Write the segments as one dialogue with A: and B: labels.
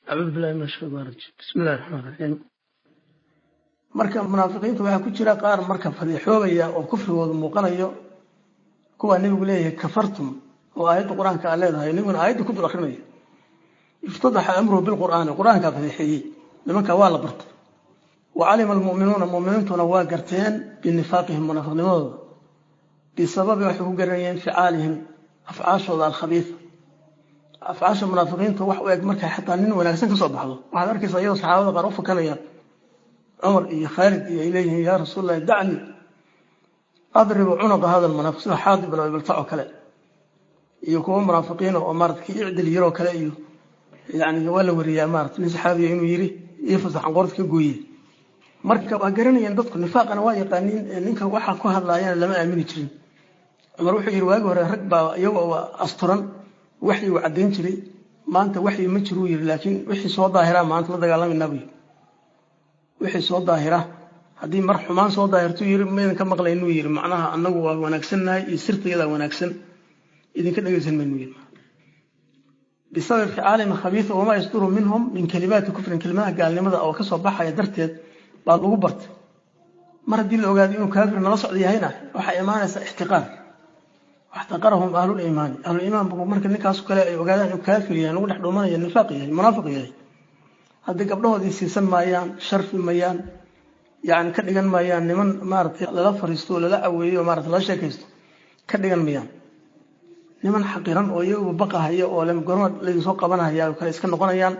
A: Acuudu billahi min ashaytaan rajiim. Bismi illahi raxmaan raxiim. Marka munaafiqiinta waxaa ku jira qaar marka fadiixoobaya oo kufrigooda muuqanayo, kuwaa Nebigu leeyahay "kafartum", oo aayadda Qur-aanka aa leedahay, nebiguna aayadda ku dul akrinaya. Iftadaxa amruhu bilqur'aani, Qur-aankaa fadiixeeyey nimankaa, waa la bartay. Wa calima almu'minuuna, mu'miniintuna waa garteen, binifaaqihim, munaafiqnimadooda, bisababi, waxay ku garanayeen, ficaalihim, afcaashooda, alkhabiisa. Afcaasha munaafiqiinta wax u eg markay xataa nin wanaagsan ka soo baxdo, waxaad arkaysaa iyadoo saxaabada qaar u fakanayaan, Cumar iyo Khaalid iyo ay leeyihiin: "Yaa Rasuul Allahi, dacnii adribu cunuqa hada almunaafiq", sida Xaadib bin Abi Baltac oo kale iyo kuwo munaafiqiina oo maarata kii icdil yiroo kale. Iyo yani waa la wariyaa maarata nin saxaabiya inuu yiri: "Iyo fasaxan qoorta ka gooye." Marka waa garanayeen dadku, nifaaqana waa yaqaaniin, ninka waxaa ku hadlaayana lama aamini jirin. Cumar wuxuu yidhi: "Waagi hore rag baa iyagoo asturan waxyigu caddayn jiray, maanta waxyi ma jiruu," yidhi, "laakiin wixii soo daahiraa maanta la dagaalamayna," buu yidhi. "Wixii soo daahira, haddii mar xumaan soo daahirtuu," yidhi, "maydan ka maqlaynuu," yidhi, "macnaha annagu waa wanaagsannahay iyo sirtayadaa wanaagsan, idinka dhegaysan maynuu," yidhi. Bisabab ficaalihim khabiisa wamaa yasduru minhum min kalimaati kufrin, kelimadaha gaalnimada oo kasoo baxaya darteed baa lagu bartay. Mar haddii la ogaado inuu kaafir nala socda yahayna, waxaa imaanaysa ixtiqaar. Waxtaqarahum ahluliimaani, ahluliimaan marka ninkaasu kale ay ogaadaan inuu kaafir yahay, lagu dhex dhuumanaya, nifaaq yahay, munaafiq yahay, haddii gabdhahoodii siisan maayaan, sharfi mayaan, yani ka dhigan maayaan niman maaragtay lala fariisto oo lala aweeyo, maarata lala sheekaysto ka dhigan mayaan. Niman xaqiran oo iyaguba baqahaya oo gorma laydinsoo qabanahaya oo kale iska noqonayaan.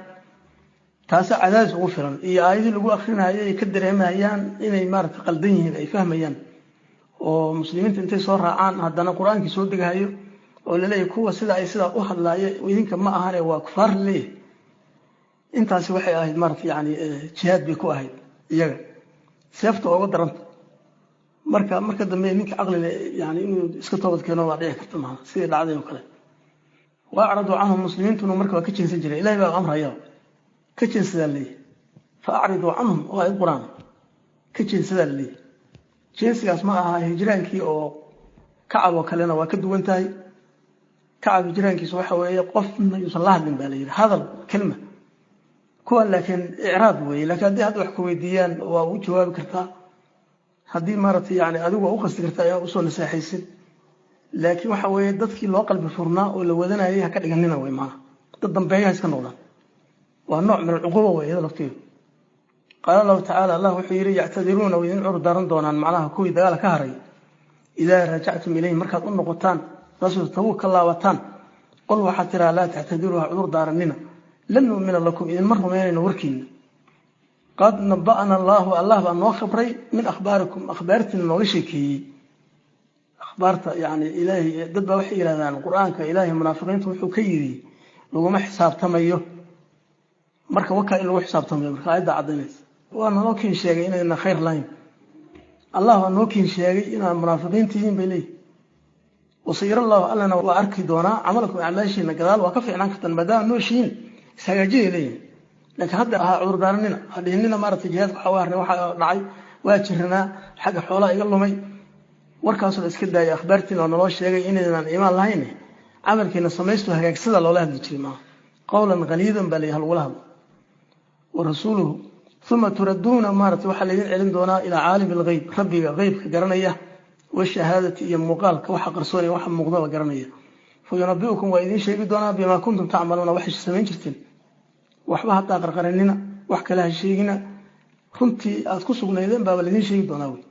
A: Taasa cadaadis ugu filan iyo aayadii lagu akrinahayay ay ka dareemahayaan inay maarata qaldan yihiin, ay fahmayaan, oo muslimiinta intay soo raacaan haddana Qur-aankii soo degahayo oo laleeyahy kuwa sida ay sidaa u hadlaaya idinka ma ahane, waa kufaar laleeyahay. Intaasi waxay ahayd maarata yani jihaad bay ku ahayd iyaga, seefta ooga daranta. Marka dambe ninka caqlile yani inuu iska toobad keeno waa dhici karta, maha sidii dhacday oo kale. Wa acraduu canhum, muslimiintuna marka waa ka jeensan jireen. Ilahay baa amraya, ka jeensadaa laleeyahy. "Fa acriduu canhum" waa ayad Qur-aan, ka jeensadaa laleeyahy. Jeensigaas ma aha hijraankii oo Kacab oo kalena, waa ka duwan tahay. Kacab hijraankiisu waxa weeye qofna yuusan la hadlin baa la yidhi, hadal kelma kuwan, laakiin icraad weeye. Lakiin haddii hadda wax ku weydiiyaan, waa u jawaabi kartaa, haddii maaragtay yani adigu waa u qasti kartaa inaad usoo nasaaxaysid. Laakiin waxa weeye dadkii loo qalbi furnaa oo la wadanayay ha ka dhiganina wey, maana dad dambeeya ha iska noqdaan. Waa nooc min alcuquuba wey iyada lafteedu. Qaala Allahu tacaala, Allah wuxuu yidhi: "Yactadiruuna", way idin cudur daaran doonaan, macnaha kuwii dagaal ka haray, "idaa rajactum ilayhim", markaad u noqotaan, taasoo Tabuuk ka laabataan. "Qul", waxaad tiraa, "laa tactadiruu", ha cudur daaranina, "lan nu'mina lakum", idinma rumaynayno warkiina. "Qad naba'ana Allaahu", Allah baa noo khabray, "min akhbaarikum", akhbaartiina nooga sheekeeyey. Akhbaarta yani Ilaahay, dad baa waxay yidhahdaan Qur-aanka Ilaahay munaafiqiinta wuxuu ka yidhi laguma xisaabtamayo. Marka wakaa in lagu xisaabtamayo, marka aayadda caddaynaysa waa naloo kiin sheegay inayna khayr lahayn. Allah waa noo kiin sheegay inaad munaafiqiin tihiin, bay leeyihin. "Wasayara Allahu", Allana waa arki doonaa, "camalakum", acmaashiina gadaal waa ka fiicnaan kartaan maadaama nooshihiin, ishagaajiyay leeyihin. Laakiin hadda ha cudurdaaranina, ha dhihinina maaragtay jihaadka waxaa harnay, waxaa dhacay, waa jiranaa, xagga xoolaha iga lumay, warkaasoo la iska daayay. Akhbaartiina oo naloo sheegay inaynaan iimaan lahayn, camalkiina samaysto, hagaagsada loola hadli jiray maaha. Qowlan qaliidan baa layaha lagula hadlo. "Wa rasuuluhu". "Uma turadduuna", maarata waxaa laydin celin doonaa, "ilaa caalimi algheyb", Rabbiga qeybka garanaya, "washahaadati", iyo muuqaalka, waxa qarsoonaya, waxa muuqdaba garanaya. "Fa yunabiukum", waa idiin sheegi doonaa, "bimaa kuntum tacmaluuna", waxay samayn jirteen. Waxba haddaa qarqaranina, wax kale ha sheegina, runtii aad ku sugnaydeen baaba laydin sheegi doonaa wey.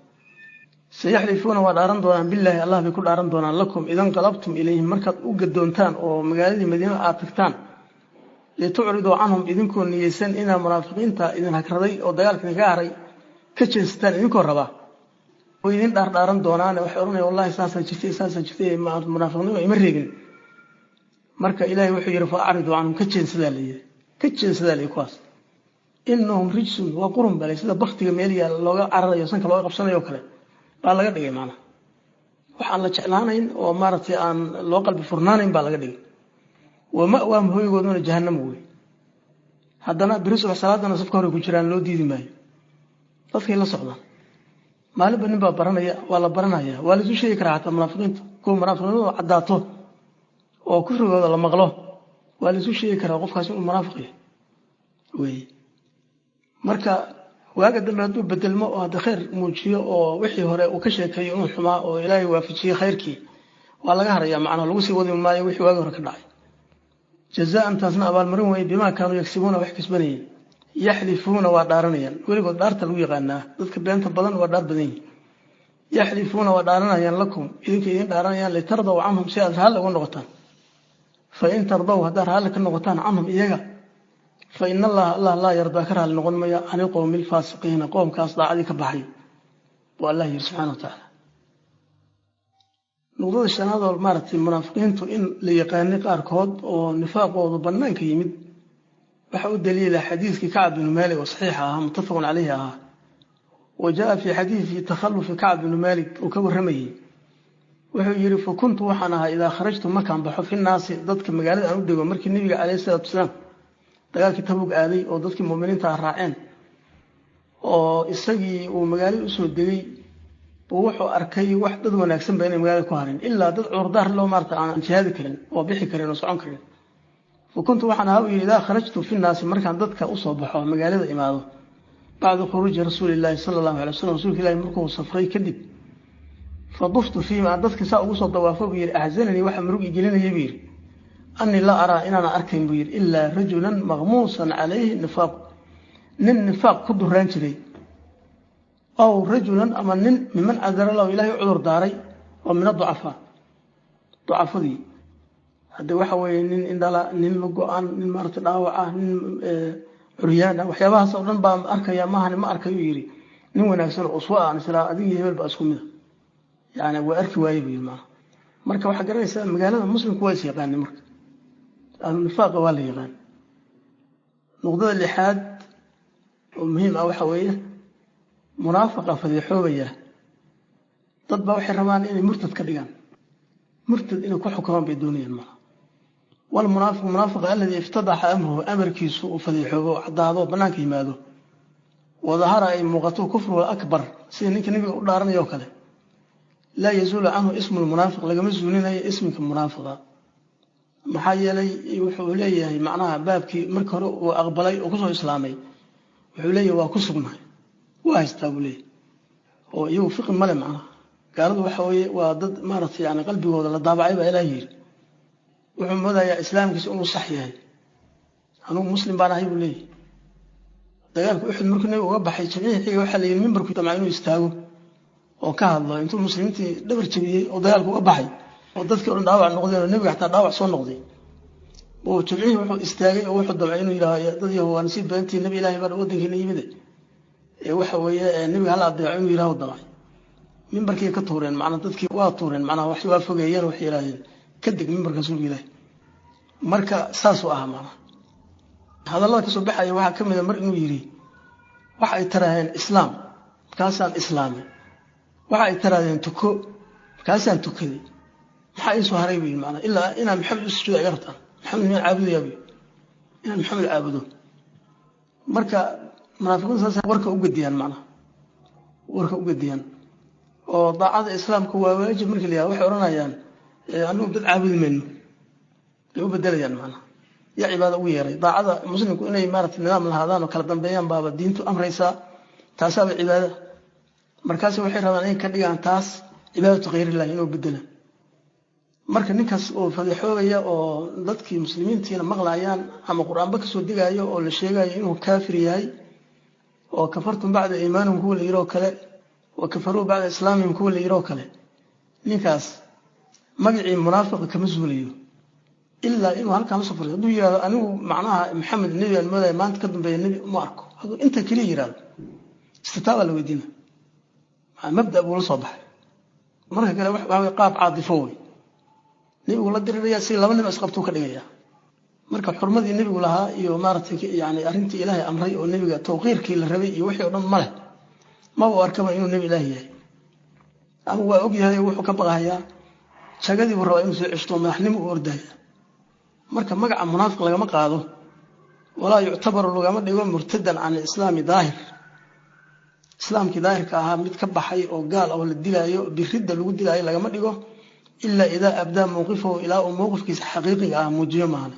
A: "Sayaxlifuuna", waa dhaaran doonaan, "billaahi", Allah bay ku dhaaran doonaan, "lakum idanqalabtum ilayhim", markaad u gadoontaan oo magaaladii Madiina aad tagtaan, "litucriduu canhum", idinkoo niyeysan inaa munaafiqiinta idin hagraday oo dagaalka idinka haray ka jeesataan idinkoo rabaa, way idin dhaardhaaran doonaane. Waxay odhanaya: "Wallahi saasaa jirtay, saasaa jirtay, munaafiqnimo ima reebin." Marka Ilaahay wuxuu yidhi: "Fa acriduu canhum", ka jeensadaa layidhi, ka jeensadaa layidhi kuwaas. "Inahum rijsun", waa qurun balay, sida baktiga meel yaal looga cararayo, sanka looga qabsanayo kale baa laga dhigay. Macnaha wax aan la jeclaanayn oo maaragtay aan loo qalbi furnaanayn baa laga dhigay. "Wa ma'waahum", hoygooduna jahannam wey. Haddana beri subax salaadana safka hore ku jiraan, loo diidi maayo, dadkay la socdaan. Maalinba nin baa baranaya, waa la baranaya, waa laisu sheegi karaa. Xataa munaafiqiinta kuwa munaafiqnimadu caddaato oo kufrigooda la maqlo, waa laisu sheegi karaa qofkaas inuu munaafiq yahay. Wey marka waaga dambe hadduu bedelmo oo hadda khayr muujiyo oo wixii hore uu ka sheekeeyo inuu xumaa oo Ilaahay waafajiyey khayrkii, waa laga harayaa, macnaha lagu sii wadi maayo wixii waagi hore ka dhacay. Jazaan, taasna abaalmarin weeye, bimaa kaanuu yagsibuuna, wax kasbanayeen. Yaxlifuuna, waa dhaaranayaan. Weligood dhaarta lagu yaqaanaa, dadka beenta badan waa dhaar badan yihin. Yaxlifuuna, waa dhaaranayaan, lakum, idinka idin dhaaranayaan, litardaw canhum, si aad raalli uga noqotaan. Fa in tardaw, haddaad raalli ka noqotaan, canhum, iyaga, fa in Allaha, Allah, laa yardaa, ka raalli noqon maya, can ilqowmi alfaasiqiina, qoomkaas daacadii ka baxay, buu Allah yiri subxana wa tacaala. Nuqdada shanaad oo maaragtay munaafiqiintu in la yaqaanay qaarkood oo nifaaqoodu bannaanka yimid, waxa u daliila xadiiskii Kacb binu Maalik oo saxiixa ahaa, muttafaqun caleyhi ahaa. Wa jaa fii xadiidi takhalufi Kacb binu Maalik uu ka warramayey, wuxuu yidhi: fa kuntu, waxaan ahaa, idaa kharajtu, markaan baxo, fi nnaasi, dadka magaalada aan u dego, markii Nebiga caleyhi salaatu wasalaam dagaalkii Tabug aaday oo dadkii muminiinta ah raaceen oo isagii uu magaalada usoo degay, buu wuxuu arkay wax dad wanaagsan ba inay magaalada ku harin, ilaa dad cudurdaar loo maarata aan jihaadi karin oo bixi karin oo socon karin. Fa kuntu, waxaan ahaa, uu yidhi, idaa kharajtu fi nnaasi, markaan dadka usoo baxo, magaalada imaado, bacda khuruuji Rasuulillaahi sala Allahu alay wasalam, Rasuulka Ilahi markuu safray kadib, fa duftu fiihim, aan dadka saa ugu soo dawaafo, buu yidhi, axzananii, waxa murug igelinaya, buu yidhi, anii laa araa, inaana arkayn, buu yidhi, ilaa rajulan maqmuusan calayhi nifaaq, nin nifaaq ku duraan jiray, aw rajulan, ama nin, miman cadara lahu, Ilahay u cudur daaray, oo min aducafaa, ducafadii. Hadde waxa weeye nin indhala, nin go-an, nin maarata dhaawac ah, nin curyaan ah, waxyaabahaas oo dhan baa arkaya maahani, ma arkayuu yidhi nin wanaagsan oo uswa aan islaa adigii hebel baa isku mida, yani waa arki waaye, buu yidhi. Maana marka waxaa garanaysaa magaalada muslimku waa is yaqaanay, marka ahlu nifaaqa waa la yaqaan. Nuqdada lixaad oo muhiim ah waxa weeye munaafaqa fadeexoobaya. Dad baa waxay rabaan inay murtad ka dhigaan, murtad inay ku xukumaan bay doonayaan. Maaha walmunaafiq, munaafiqa, alladii iftadaxa amruhu, amarkiisu uu fadeexoobo, caddaado, bannaanka yimaado, wadahara, ay muuqato, kufruhu akbar, sida ninka Nebiga u dhaaranaya oo kale, laa yazuulu canhu ismu lmunaafiq, lagama zuulinayo isminka munaafiqa. Maxaa yeelay wuxuu leeyahay macnaha baabkii marka hore uu aqbalay oo kusoo islaamay, wuxuu leeyahay waa ku sugnahay, waa haystaa, buu leeyahay. Oo iyagu fiqi male macnaha. Gaaladu waxa weeye waa dad maaragtay yani qalbigooda la daabacay baa Ilaah yiri. Wuxuu moodayaa islaamkiisa inuu sax yahay. Anugu muslim baan ahay, buu leeyahay. Dagaalka Uxud markuu Nebiga uga baxay jimcihii xiga, waxaa la yidhi mimbarku damca inuu istaago oo ka hadlo, intuu muslimiintii dhabar jabiyey oo dagaalka uga baxay oo dadkii o dhan dhaawac noqdeen oo Nebiga xataa dhaawac soo noqday, oo jimcihii wuxuu istaagay oo wuxuu damcay inuu yidhaaho: dad yahow, waa nasiib badantii, Nebi Ilaahay baa waddankiina yimide, ee waxa weeye Nebiga hala adeeco, inuu yidhaho damcay. Mimbarkii ka tuureen, macnaa dadkii waa tuureen, macnaha wax waa fogeeyeen, waxay yidhahdeen: ka deg mimbarka, Rasuulka Ilaahi. Marka saasuu ahaa macnaha. Hadallada kasoo baxaya waxaa ka mid a mar inuu yidhi: waxa ay taraaheen islaam, markaasaan islaamay. Waxa ay taraadeen tuko, markaasaan tukaday. Maxaa ii soo haray, buu yidhi, macnaa ilaa inaan Maxamed u sujuuda iga rabtaan? Maxamed miyaan caabudayaa, buu yidhi, inaan Maxamed caabudo? Marka munaafiqiintu saas warka u gediyaan, macnaha warka u gediyaan, oo daacada islaamka waa waajib markii la yihahdo, waxay odhanayaan: anigu dad caabudi mayno, bay u bedelayaan macnaha. Yaa cibaada ugu yeeray? Daacada muslimku inay maarata nidaam lahaadaan oo kala dambeeyaan baaba diintu amraysaa, taasaaba cibaada. Markaas waxay rabaan inay ka dhigaan taas cibaadatu khayrillahi inuu bedelaan. Marka ninkaas oo fadeexoobaya oo dadkii muslimiintiina maqlayaan ama Qur-aanba kasoo degaayo oo la sheegayo inuu kaafir yahay, oo kafartum bacda iimaanihum kuwa la yiroo kale, wa kafaruu bacda islaamihim kuwa la yiroo kale, ninkaas magacii munaafiqa kama zuulayo ilaa inuu halkaan la soo fariiso. Hadduu yihahdo: anigu macnaha Maxamed nebi aan moodaya, maanta ka dambeeya nebi uma arko, hadduu inta keliya yihahdo, istitaabaa la weydiina, mabda buu la soo baxay. Marka kale waxa wey qaab caadifo wey nebigu la diriraya, si laba nin isqabtuu ka dhigaya. Marka xurmadii nebigu lahaa iyo maaragtay yani arrintii Ilaahay amray oo nebiga tawqiirkii la rabay iyo wixii o dhan ma leh, maba u arkaba inuu nebi Ilaahi yahay, ama waa og yahay, wuxuu ka baqahayaa jagadii buu rabaa inuu soo ceshto, madaxnimo u ordaya. Marka magaca munaafiq lagama qaado, walaa yuctabaru, lagama dhigo, murtadan can islaami daahir, islaamkii daahirka ahaa mid ka baxay oo gaal oo la dilaayo, biridda lagu dilaayo lagama dhigo, ilaa idaa abdaa mowqifahu, ilaa uu mowqifkiisa xaqiiqiga ah muujiyo maahane.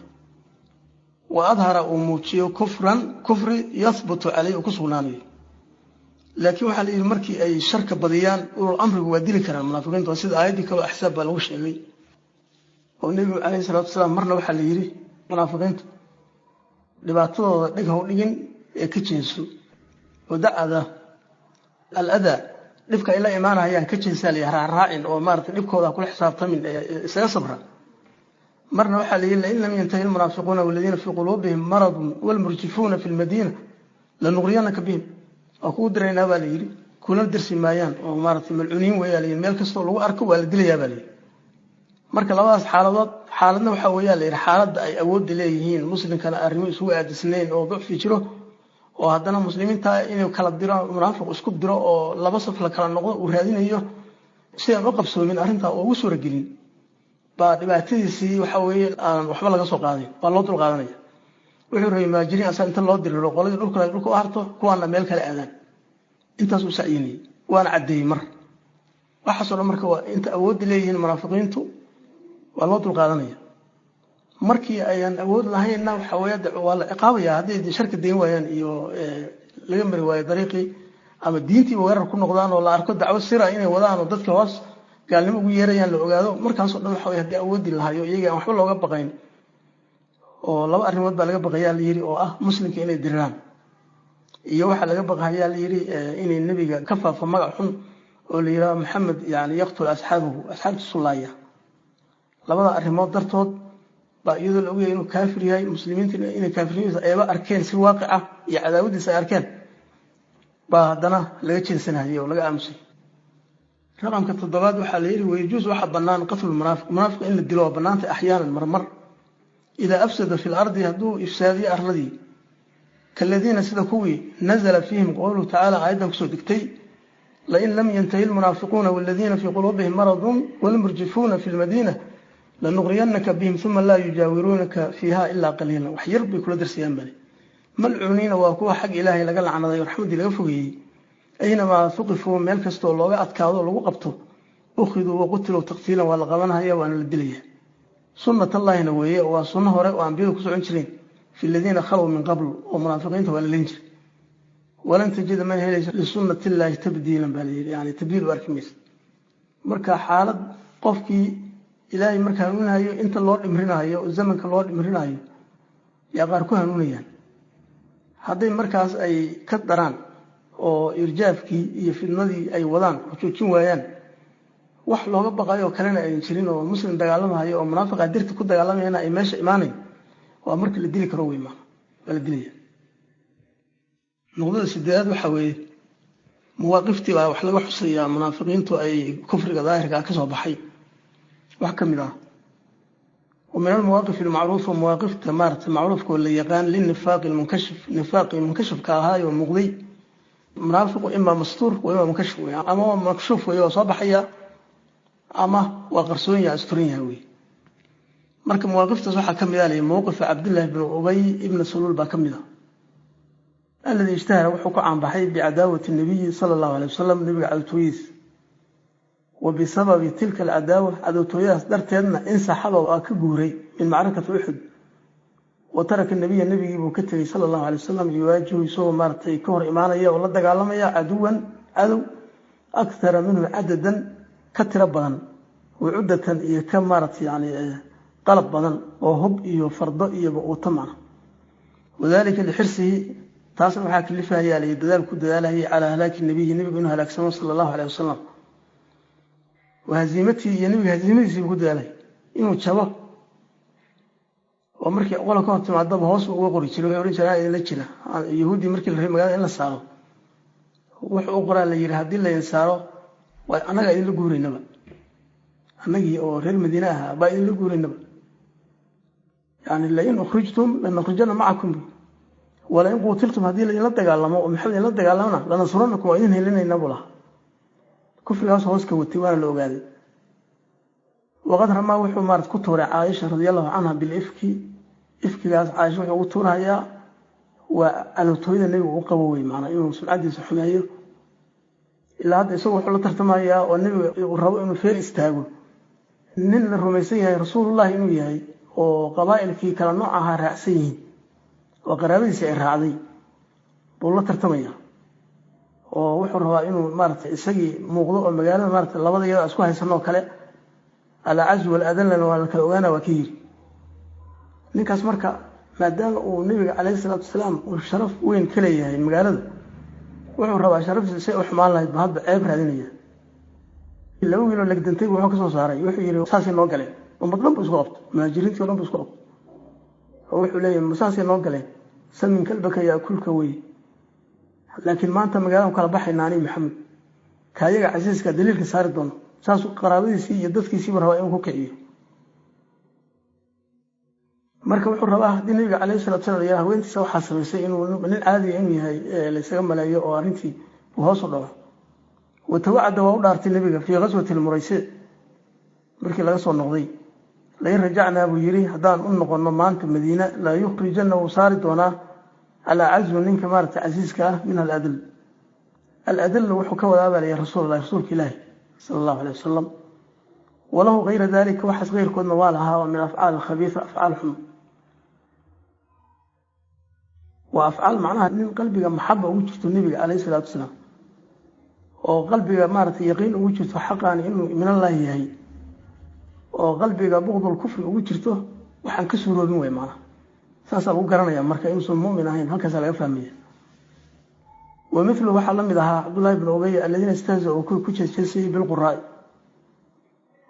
A: Wa adhara, uu muujiyo, kufran, kufri, yahbutu caleyh, uu ku sugnaanayo. Laakiin waxaa la yidhi markii ay sharka badiyaan, ulul amrigu waa dili karaan munaafiqiinta. Waa sida aayaddii kaleo Axsaab baa lagu sheegay, oo Nebigu calayhi salatu wasalaam marna waxaa la yidhi munaafiqiinta dhibaatadooda dhig haw dhigin ee ka jeeso, oo dacada aladaa, dhibka ay la imaanayaan ka jeesaa la raaraacin, oo maarata dhibkooda kula xisaabtamin ee isaga sabra. Marna waxaa la yidhi lain lam yantahi almunaafiquuna waladiina fii quluubihim maradun walmurjifuuna fi lmadiina lanuqriyanaka bihim, waa kugu diraynaa baa la yidhi, kuna dirsi maayaan oo maarata malcuuniin weeyaa la yidhi, meel kastoo lagu arko waa la dilayaa baa la yidhi. Marka labadaas xaaladood, xaaladna waxaa weeyaa la yidhi xaaladda ay awoodda leeyihiin, muslimkana arrimo isugu aadisnayn oo ducfi jiro, oo haddana muslimiinta inuu kala diro, munaafiq isku diro oo laba saf la kala noqdo uu raadinayo, si aan u qabsoomin arrintaa oo ugu suuragelin baa dhibaatadiisii waxa weeye aan waxba laga soo qaadayn, waa loo dul qaadanaya. Wuxuu rabay muhaajiriin asaa inta loo diriro, qoladii dhulka dhulka u harto, kuwaana meel kale aadaan. Intaas uu sacyinayay, waana caddeeyey. Mar waxaasoo dhan marka waa inta awoodda leeyihiin munaafiqiintu, waa loo dulqaadanaya. Markii ayaan awood lahaynna waxa weeye waa la ciqaabaya hadday sharka dayn waayaan iyo laga mari waayo dariiqii, ama diintiiba weerar ku noqdaan oo la arko dacwo sira inay wadaan oo dadka hoos gaalnimo ugu yeerayaan la ogaado. Markaasoo dhan waxa weye haddii awoodii lahayo, iyaga aan waxba looga baqayn, oo laba arrimood baa laga baqayaa la yidhi, oo ah muslimka inay diriraan iyo waxaa laga baqayaa la yidhi inay nebiga ka faafo magac xun oo la yidhaho Maxamed yani yaqtul asxaabahu, asxaabtiisu laaya. Labada arrimood dartood baa, iyadoo la ogyahay inuu kaafir yahay, muslimiinta inay kaafirnimadiisa ayba arkeen si waaqic ah iyo cadaawadiisa ay arkeen, baa haddana laga jeensanayay oo laga aamusay. Raqamka toddobaad waxaa la yidhi wayajuus, waxaa bannaan, qatlu munaafiq, munaafiqa in la dilo waa bannaantay, axyaanan, marmar, idaa afsada fi lardi, hadduu ifsaadiyo arladii, kaladiina, sida kuwii, nazala fiihim qowluhu tacaala, aayaddan kusoo degtay: lain lam yantahi lmunaafiquuna waladiina fii quluubihim maradun walmurjifuuna fi lmadiina lanuqriyanaka bihim uma laa yujaawiruunaka fiiha ilaa qaliilan. Wax yar bay kula darsayaan bale. Malcuuniina, waa kuwa xag Ilaahay laga lacnaday oo raxmaddii laga fogeeyey. Aynamaa thuqifuu, meel kastoo looga adkaado lagu qabto, ukhiduu waqutiluu taqtiilan, waa la qabanahaya waana la dilaya. Sunnatallahina weeye, waa sunno hore oo ambiyadu ku socon jireen, fi ladiina khalow min qabl, oo munaafiqiinta waa la leen jiray. Walan tajida, mana helaysa, lisunnati illaahi tabdiilan baa layidhi, yani tabdiil u arki maysa. Marka xaalad qofkii Ilaahay marka hanuunayo, inta loo dhimrinayo oo zamanka loo dhimrinayo, yaa qaar ku hanuunayaan. Hadday markaas ay ka daraan oo irjaafkii iyo fidnadii ay wadaan oo joojin waayaan, wax looga baqayo kalena ayan jirin, oo muslim dagaalamahayo oo munaafiqa dirta ku dagaalamayana ay meesha imaanayn, waa marka la dili karo wey, maana waa la dilaya. Nuqdada sideedaad waxaa weeye mawaaqiftii baa wax laga xusayaa munaafiqiintu ay kufriga daahirka ah ka soo baxay wax ka mid ah. Wa min almawaaqif almacruufa, mawaaqifta maarata macruufka oo la yaqaan, linifaaqi lmunkashif, nifaaqii munkashifka ahaayoo muuqday. Munaafiqu imaa mastuur wa imaa munkashif wey, ama waa makshuuf wey, waa soo baxaya, ama waa qarsoon yahay, asturan yahay wey. Marka mawaaqiftaas waxaa ka mid ah mowqifa Cabdillahi bni Ubay ibna Saluul baa ka mid ah, alladii ishtahara, wuxuu ku caanbaxay, bicadaawati nabiyi sala allahu alay wasalam, nabiga cadowtooyadiis. Wa bisababi tilka alcadaawa, cadowtooyadaas darteedna, insaxaba, waa ka guuray, min macrakati Uxud, wa taraka nabiya, nabigii buu ka tegey, sala allahu alay wasalam, yuwaajihu, isagoo maaratay ka hor imaanaya oo la dagaalamaya, caduwan, cadow, akthara minhu cadadan, ka tiro badan, wa cuddatan, iyo ka maaratay yani qalab badan oo hub iyo fardo iyoba uuta macna. Wadalika lixirsihi, taasna waxaa kalifahayaa lay dadaal ku dadaalahayay, calaa halaaki nabiyi, nebigu inuu halaagsamo, sala allahu aleyh wasalam, wa haziimatii, iyo nebiga haziimadiisii buu ku dadaalay inuu jabo. Oo markii qola ka hor timaadaba hoos buu uga qori jiray, waxay odhan jireen idinla jira. Yahuuddii markii la rabay magaalada in la saaro, wuxuu u qoraa la yidhi haddii laydin saaro, waa annagaa idinla guuraynaba, annagii oo reer Madiine ahaa baa idinla guuraynaba, yani lain ukhrijtum lanakhrijana macakum, walain quutiltum, haddii laydinla dagaalamo oo Maxamed idinla dagaalamana, lanansuranakum, waa idin helinayna buu lahaa. Kufrigaas hoos ka watay waana la ogaaday. Waqad ramaa, wuxuu maarata ku tuuray Caaisha radia allahu canha bilifki. Ifkigaas Caaisha wuxuu ugu tuurhayaa waa cadowtooyada nebigu u qabo wey, maanaa inuu sumcadiisa xumeeyo. Ilaa hadda isagu wuxuu la tartamayaa oo nebiga uu rabo inuu feer istaago nin la rumaysan yahay rasuulullahi inuu yahay, oo qabaa'ilkii kala nooc ahaa raacsan yihiin. Oo qaraabadiisa ay raacday buu la tartamaya, oo wuxuu rabaa inuu maarata isagii muuqdo oo magaalada maarata labada iyada isku haysanoo kale, alcazu waladallana waa la kala ogaana, waa ka yiri ninkaas. Marka maadaama uu Nebiga calayhi salaatu wasalaam uu sharaf weyn ka leeyahay magaalada, wuxuu rabaa sharaftiisa say u xumaan lahayd ba hadba ceeb raadinaya. Laba wiiloo legdantay wuxuu ka soo saaray, wuxuu yidhi saasay noo galeen. Ummad dhan bu isku qabto, muhaajiriintii o dhan bu isku qabto, oo wuxuu leeyahay saasay noo galeen, samin kalbaka yaakulka wey. Laakiin maanta magaaladan kala baxayna ani Maxamed kaayaga casiiska daliilka saari doono. Saasuu qaraabadiisii iyo dadkiisiibu rabaa inuu ku kiciyo. Marka wuxuu rabaa haddii Nabiga calayhi salatu salam yaa haweentiisa waxaa samaysay inuu nin caadiga inuu yahay laysaga maleeyo oo arrintii uu hoos u dhaco. Watawacada, waa u dhaartay Nebiga fii ghaswati lmuraysic markii laga soo noqday. Lain rajacnaa, buu yidhi, haddaan u noqonno maanta Madiina, la yukhrijanna, wuu saari doonaa, alacazu, ninka maarata casiiska ah, minha aladl. Aladl wuxuu ka wadaa baa layihi rasuul rasuulka ilaahi sala allahu alay wasalam. Walahu hayra dalika, waxaas keyrkoodna waa lahaa, oo min afcaal khabiisa, afcaal xun. Waa afcaal macnaha nin qalbiga maxaba ugu jirto Nebiga calayhi salaatu wasalaam, oo qalbiga maarata yaqiin ugu jirto xaqaani inuu minallahi yahay, oo qalbiga buqdul kufri ugu jirto, waxaan ka suuroobin wey macnaha. Saasaa lagu garanaya marka inuusan mumin ahayn, halkaasaa laga fahmaya. Wa milu, waxaa la mid ahaa Cabdullahi bn Ubey, aladiina istahza-uu, kuwii ku jeesjeesayey, bilquraa'i,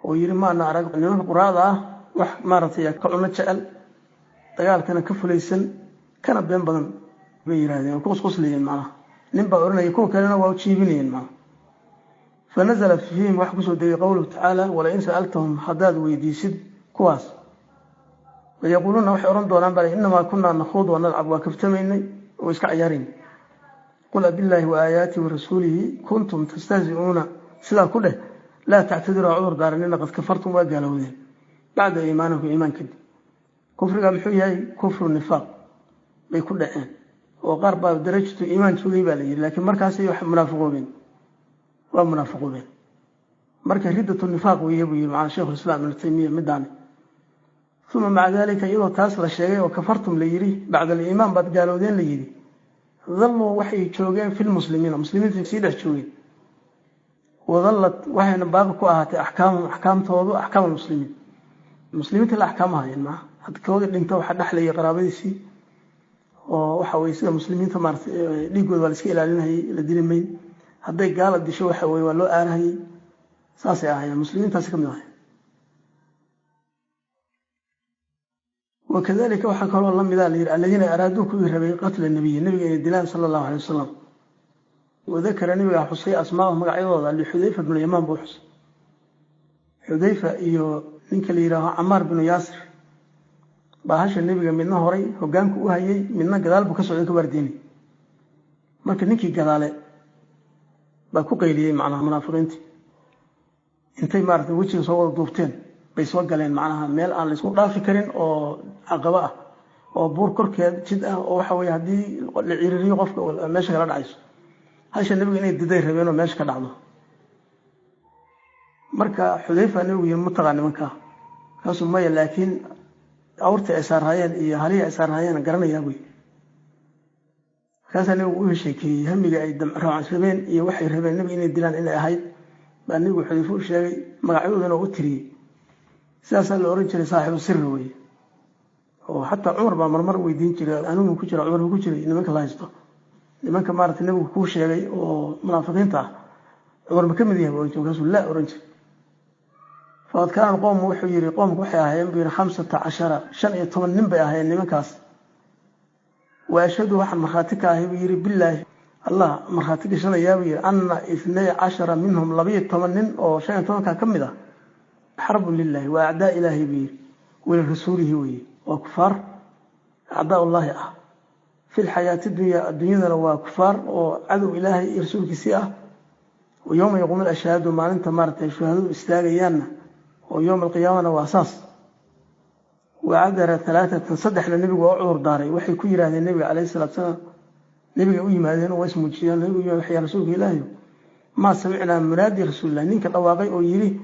A: oo yidhi maana arag nimanka quraada ah wax maaragtay ka cuno jecel, dagaalkana ka fulaysan, kana been badan, bay yidhahdeen oo ku qusquslayeen macnaha. Nin baa ohanaya, kuwa kalena waa jiibinayeen macnaha. Fa nazala fiihim, waxaa kusoo degay qowluhu tacaala: walain sa'altahum, haddaad weydiisid kuwaas, layaquuluuna, waxay odhan doonaan baa, innamaa kunaa nakhuud wa nalcab, waa kaftamaynay oo iska cayaarayn. Qul abillaahi wa aayaatihi wa rasuulihi kuntum tastahzi'uuna, sidaa ku dheh, laa tactadiruu, ha cudur daaranina, qad kafartum, waa gaalowdeen, bacda iimaanikum, iimaan kadib. Kufriga muxuu yahay? Kufru nifaaq bay ku dhaceen, oo qaar baa darajatu iimaan joogay baa la yidhi, laakiin markaasay wax munaafiqoobeen, waa munaafiqoobeen. Marka riddatu nifaaq weeye buu yidhi macana Sheikhulislaam Ibnu Taymiya midaani. Uma maca dalika, iyadoo taas la sheegay oo kafartum la yidhi, bacda aliimaan baad gaalowdeen la yidhi, dalluu, waxay joogeen, filmuslimiina, muslimiinta sii dhex joogeen. Wadallad, waxayna baaqi ku ahaatay, axkaamahum, axkaamtoodu, axkaam almuslimiin, muslimiinta la axkaamahayeen maa. Hadkoodii dhinta waxaa dhexlayay qaraabadiisii, oo waxa weye sida muslimiinta maarata dhiigooda waa la iska ilaalinayay, la dili mayn. Hadday gaala disho waxa weye waa loo aarahayay. Saasay ahaayeen, muslimiintaasi ka mid ahayen. Wakadalika, waxaa kaloo la mida la yidhi aladiina araaduu, kuwii rabay, qatla nabiyi, nabiga inay dilaan sala allahu alay wasalam. Wadakara, nabigaa xusay, asmaa'ahu, magacyadooda, lixudayfa bnu Yamaan buu xusay. Xudayfa iyo ninka la yidhaaho Camaar binu Yaasir baa hasha nebiga midna horay hogaanku u hayay, midna gadaal buu ka socday ka waardiinay. Marka ninkii gadaale baa ku qayliyey macnaha. Munaafiqiintii intay maarata wejiga soo wada duubteen bay soo galeen macnaha meel aan laysku dhaafi karin oo caqabo ah oo buur korkeed jid ah, oo waxa weye haddii la ciriiriyo qofka meesha kala dhacayso. Hasha nebiga inay diday rabeen oo meesha ka dhacdo. Marka Xudayfa nebigu yiri, mataqaa nimankaa? Kaasuu maya, laakiin awrtii ay saarraayeen iyo halihii ay saarraayeen garanayaa buy. Markaasaa nebigu u sheekeeyey hamiga ay rabeen iyo waxay rabeen nebiga inay dilaan inay ahayd baa nebigu Xudayfe u sheegay, magacyadoodana u tiriyey. Sidaasaa la ohan jiray saaxibu sirri weye, oo xataa Cumar baa marmar weydiin jiray, anugu ku jira, Cumar ku jiray nimanka la haysto, nimanka maarata nebigu kuu sheegay oo munaafiqiinta ah Cumar ma ka mid yahay, ohan jir. Markaasuu laa ohan jiray. Faqad kaana alqowmu, wuxuu yidhi, qoomku waxay ahaayeen buu yidhi 15, 15 nin bay ahaayeen nimankaas. Wa ashhadu, waxaan markhaati ka ahay buu yidhi, billaahi, Allah markhaati gashanayaa buu yidhi, ana 12 minhum, 12 nin oo 15-ka ka mid ah, xarbun lilahi, waa acdaa ilaahi buu yidhi, walirasuulihi weye, waa kufaar acdaa ullaahi ah fi lxayaati dunya, adduunyadana waa kufaar oo cadow ilaahay iyo rasuulkiisii ah. Wa yowma yaquumu alashhaadu, maalinta maaratay shuhadadu istaagayaanna oo yowma alqiyaamana waa saas. Wacadara alaaatan, saddexna nebigu waa u cudur daaray. Waxay ku yidhahdeen nebiga calayhi salatu salaam, nebiga u yimaadeen oo waa ismuujiyeen. Nebigu yimad, waxay rasuulka ilaahi, maa samicnaa munaadi rasuulilah, ninka dhawaaqay oo yidhi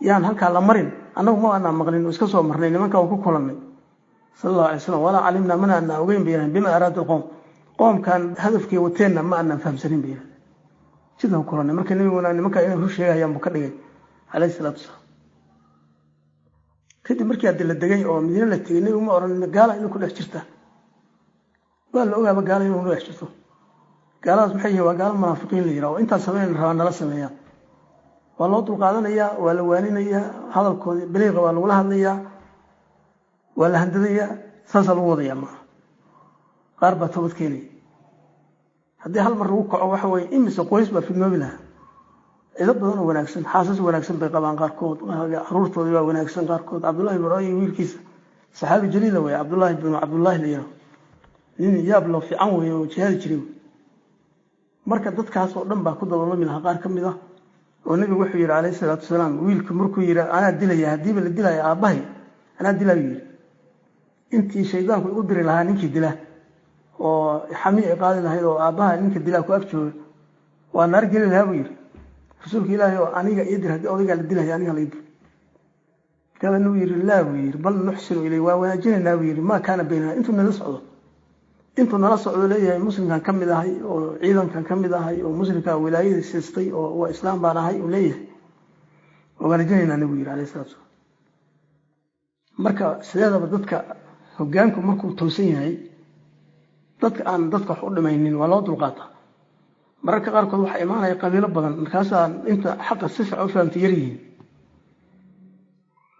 A: yaan halkaa la marin, annagu ma anaa maqlin oo iska soo marnay, nimanka waan ku kulannay. Sala Allahu alay slam. Walaa calimnaa, mana anaa ogeyn bay yidhahdeen, bima araada alqowm, qoomkan hadafkii wateenna ma anaan fahamsanin bay yidhahdeen. Jidkan kulanay marka nabiguna nimankaa inay rur sheegayaan buu ka dhigay, calayhi salaatu wasalaam. Kadib markii haddi la degay oo Madiine la tegey, nebigu ma oran gaala inay ku dhex jirta. Waa la ogaaba gaala inuu ku dhex jirto. Gaaladaas maxay yihiin? Waa gaalo munaafiqiin la yidhaha oo intaas sameyn rabaa nala sameeyaan. Waa loo dulqaadanayaa, waa la waaninayaa, hadalkoodii baliiqa waa lagula hadlayaa, waa la handadayaa, saasaa lagu wadayaa. Maaha qaar baa toobad keenaya. Haddii hal mar lagu kaco, waxa weye imise qoys baa fidnoobi lahaa. Cido badan oo wanaagsan, xaasas wanaagsan bay qabaan qaarkood, caruurtoodii baa wanaagsan qaarkood. Cabdullahi bnu Ubay wiilkiisa saxaabi jaliila wey, Cabdullaahi binu Cabdullaahi la yiraahdo, nin yaab loo fiican weeye oo jihaadi jiray. Marka dadkaas oo dhan baa ku dabalami lahaa qaar ka mid ah. Oo nebigu wuxuu yidhi, calayhi salaatu wasalaam, wiilka markuu yidhi anaa dilaya, haddiiba la dilaya aabbahay anaa dilaayu yidhi, intii shaydaanku igu diri lahaa ninkii dila oo xami ay qaadi lahayd oo aabbaha ninka dilaa ku ag jooga waa naar geli lahaa buu yidhi. Rasuulka Ilaahay oo aniga ii dir, haddii odaygaa la dilaya aniga la ii dir. Markaabaa nabigu yidhi laa buu yidhi, bal nuxsinu ilay, waa wanaajinaynaa buu yidhi, maa kaana baynana, intuu nala socdo, intuu nala socdo leeyahay muslimkan ka mid ahay oo ciidankan ka mid ahay oo muslimka wilaayadii siistay oo waa islaam baan ahay uu leeyahay, waa wanaajinaynaa nabigu yidhi, alayhi salatu salaam. Marka sideedaba dadka hoggaanku markuu toosan yahay, dadka aan dadka wax u dhimaynin waa loo dulqaataa. Mararka qaarkood waxaa imaanaya qabiilo badan, markaasaa inta xaqa si fiican u fahamtay yar yihiin.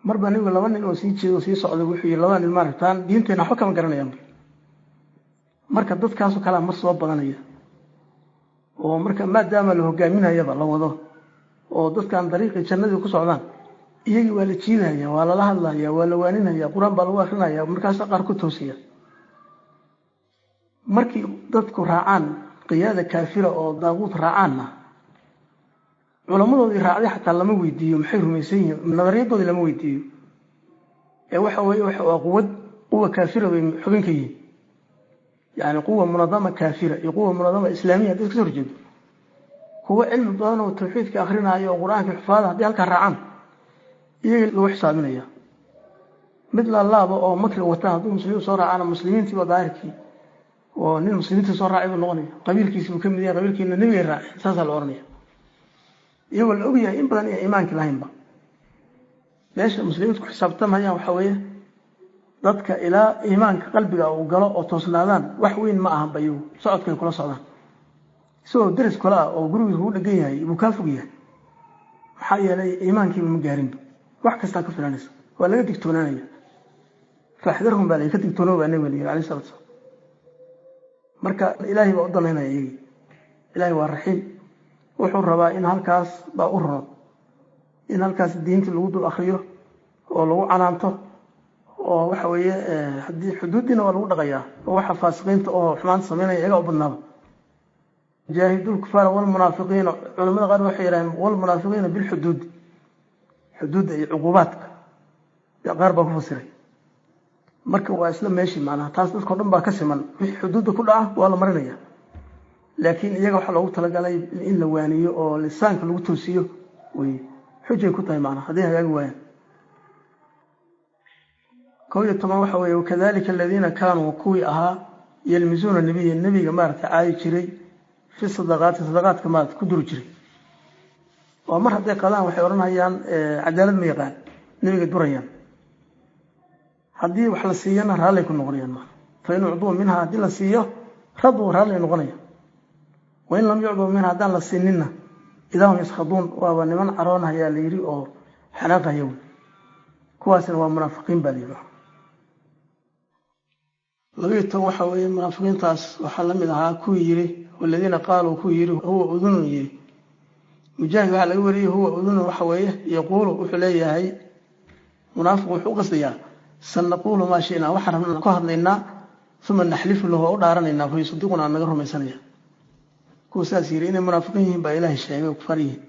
A: Mar baa nabigu laba nin oo sii jeedo sii socday wuxuu yidhi, labada nin maaragtaan diinteena waxba kama garanayaan. Marka dadkaasoo kalea mar soo badanaya oo marka maadaama la hogaaminayaba la wado oo dadkan dariiqii jannadii ku socdaan, iyagii waa la jiidaya, waa lala hadlaya, waa la waaninaya, qur-aan baa lagu akrinaya, markaasaa qaar ku toosaya. Markii dadku raacaan qiyaada kaafira oo daaquud raacaanna, culammadoodii raacday xataa lama weydiiyo maxay rumaysan yihiin, nadariyadoodii lama weydiiyo. Ee waxa weye waa quwad, quwa kaafira bay xubin ka yihiin, yani quwa munadama kaafira iyo quwa munadama islaamiya hadday iska soo horjeedo. Kuwo cilmi badan oo tawxiidka akrinaayo oo qur-aanka xufaada haddii halkaa raacaan, iyaga lagu xisaabinaya. Mid laalaaba oo makri wata hadduu muslimiin soo raacana, muslimiintiiba daahirkii oo nin muslimiinta soo raacay buu noqonaya, qabiilkiisi buu ka mid yahay, qabiilkiina nebigay raaceen, saasaa la ohanaya, iyagoo la ogyahay in badan inay iimaankii lahaynba. Meesha muslimiintu ku xisaabtamayaan waxaa weeye dadka ilaa iimaanka qalbiga uu galo oo toosnaadaan wax weyn ma ahanba, iyagu socodkay kula socdaan. Isagoo deris kula ah oo gurigiisa kugu dhegan yahay buu kaa fog yahay, maxaa yeelay iimaankiiba ma gaarinba. Wax kastaa ka filanaysa, waa laga digtoonaanaya. Faxdarhum baa la ka digtoonoo baa nabiga la yiri, alayhi salatu salaam. Marka Ilaahay baa u danaynaya iyagii. Ilaahay waa raxiim, wuxuu rabaa in halkaas baa u roon, in halkaas diinta lagu dul akriyo oo lagu canaanto oo waxa weeye haddii xuduuddiina waa lagu dhaqayaa oo waxa faasiqiinta oo xumaanta samaynaya iyagaa u badnaaba. Jaahidul kufaara walmunaafiqiina, culamada qaar waxay yidhahdeen walmunaafiqiina bilxuduud, xuduudda iyo cuquubaadka qaar baa ku fasiray. Marka waa isla meeshii, macnaha taas dadkao dhan baa ka siman, wixii xuduudda ku dhaca waa la marinaya. Laakiin iyaga waxaa loogu talagalay in la waaniyo oo lisaanka lagu toosiyo wey, xujay ku tahay macnaha hadday hagaagi waayaan. 11 waxa weeye wakadalika aladiina kaanuu, kuwii ahaa, yelmisuuna nebiya, nebiga maaragtay caayi jiray, fi sadaqaati, sadaqaadka maarata ku duri jiray, oo mar hadday qadaan waxay odhanayaan cadaalad ma yaqaan, nebiga durayaan. Haddii wax la siiyana raallay ku noqonayaan maa, fa in ucduu minha, haddii la siiyo, raduu, raallay noqonayaan. Wain lam yucduu minha, haddaan la siininna, idaa hum yaskhaduun, waaba niman caroonahayaa la yidhi oo xanaaqahaya wey. Kuwaasina waa munaafiqiin baa la yidhi. 12 waxa weeye munaafiqiintaas waxaa la mid ahaa kuwii yidhi, waladiina qaaluu, kuwii yidhi, huwa udunun yidhi. Mujaahid waxaa laga wariyey huwa udunun waxa weeye yaquulu, wuxuu leeyahay munaafiq wuxuu u qasdayaa sanaquulu maa shinaa, waxaan rabnaa ku hadlaynaa, uma naxlifu lahu, waa u dhaaranaynaa, fa yusadiquna, aan naga rumaysanaya. Kuwa saas yidhi inay munaafiqiin yihiin baa Ilaahay sheegay oo kufar yihiin.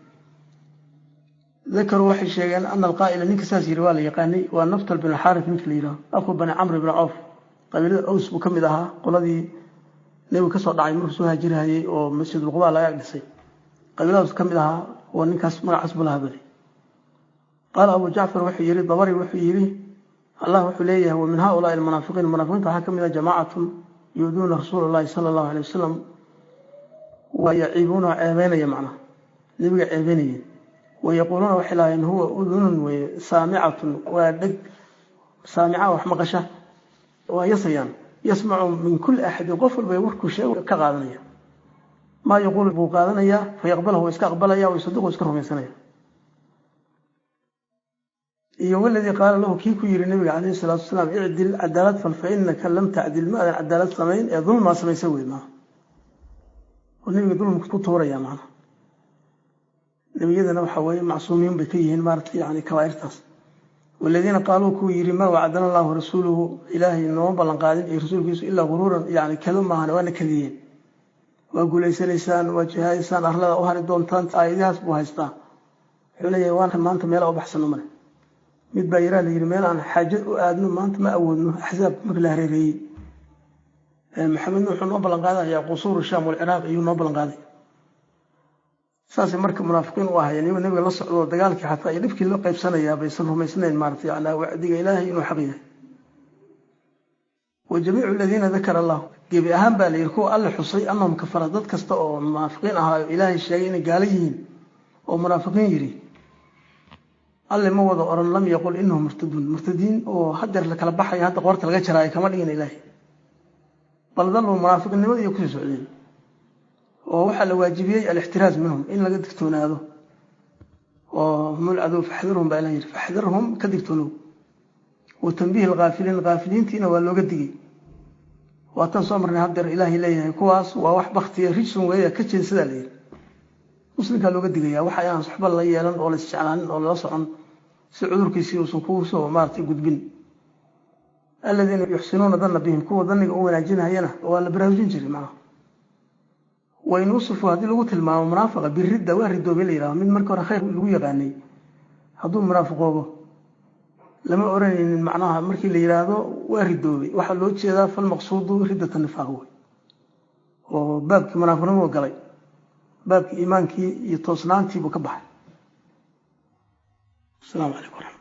A: Dakaruu, waxay sheegeen, ana alqaa'ila, ninka saas yidhi waa la yaqaanay, waa Naftal bin Alxaaris ninka la yidhaho, aqu bani Camr bni Cawf, qabiilada Aws buu ka mid ahaa, qoladii nebigu ka soo dhacay markuu soo haajirahayey oo Masjidulqubaa laga ag dhisay, qabiiladaas ka mid ahaa oo ninkaas magacaas buu la hadlay. Qaala Abu Jacfar wuxuu yidhi, Dabari wuxuu yidhi Allah wuxuu leeyahay wa min haulaai almunaafiqiin, munaafiqiinta waxaa ka mid ah jamaacatun yu'duuna rasuula allahi sala allahu alay wasalam wa yaciibuuna, ceebeynaya, macnaha nebiga ceebeynayeen. Wayaquuluuna waxay lahaayeen huwa udunun weye saamicatun, waa dheg saamica wax maqasha, waa yasayaan, yasmacu min kulli axadin, qof walba warkuu sheego ka qaadanaya, maa yaquulu buu qaadanayaa, fayaqbalahu waa iska aqbalaya, wayusadiqu iska rumaysanaya. Iyo waladii qaala lahu, kii ku yiri nabiga calayhi salaatu wasalaam icdil, cadaalad fal, fa inaka lam tacdil, ma aadan cadaalad samayn ee dulmaa samaysa wey maaha, oo nabiga dulmka ku tuuraya macnaha. Nebiyadana waxa weeye macsuumiin bay ka yihiin maarata yani kabaa'irtaas. Waladiina qaaluu, kuwii yiri maa wacadana allahu rasuuluhu, ilaahay nooma ballan qaadin iyo rasuulkiisu ilaa guruuran, yani kado maahan, waana kadiyeen, waa guulaysanaysaan, waa jihaadaysaan, arlada u hari doontaan, aayadahaas buu haystaa. Wuxuu leeyahay waan maanta meela u baxsano male. Mid baa yaraa la yiri meel aan xaajo u aadno maanta ma awoodno, axzaab marka la hareereeyey Maxamedna wuxuu noo ballan qaadayaa qusuuru Shaam walciraaq iyuu noo ballan qaaday. Saasay marka munaafiqiin u ahayeen, iyagoo nabiga la socdo dagaalkii xataa iyo dhibkii loo qaybsanayaa baysan rumaysnayn maarata yani wacdiga ilaahay inuu xaq yahay. Wa jamiicu aladiina dakara allah, gebi ahaan baa la yidhi kuwa alle xusay annahum kafara, dad kasta oo munaafiqiin ahaa oo ilaahay sheegay inay gaalo yihiin oo munaafiqiin yidhi, alle ma wada oran lam yaqul inahum murtaduun, murtadiin oo hadeer la kala baxayo hadda qoorta laga jaraayo kama dhigin ilaahay, bal dalluu munaafiqnimadii kusii socdeen, oo waxaa la waajibiyey alixtiraaz minhum, in laga digtoonaado, oo humul cadow faxdirhum baa ilah yidhi, faxdirhum, ka digtoonow. Wa tanbiih alghaafiliin, ghaafiliintiina waa looga digay, waa tan soo marnay haddeer ilaahay leeyahay kuwaas waa wax baktiya rijsun weeya ka jeensadaa la yidhi. Muslimkaa looga digaya waxa aan suxba la yeelan oo la isjeclaanin oo lala socon si cudurkiisii uusan kugu soo maaratay gudbin. Aladiina yuxsinuuna danna bihim, kuwa daniga u wanaajinayana waa la baraarujin jiray macnaha. Wain wusifu, haddii lagu tilmaamo munaafiqa biridda, waa ridoobay la yidhahdo, mid marka hore khayr lagu yaqaanay hadduu munaafiqoobo lama oranaynin macnaha, markii la yidhaahdo waa ridoobay waxaa loo jeedaa falmaqsuudu riddata nifaaq wey, oo baabkii munaafiqnimuu galay, baabkii iimaankii iyo toosnaantii buu ka baxay. Asalaamu calaykum waraxmat.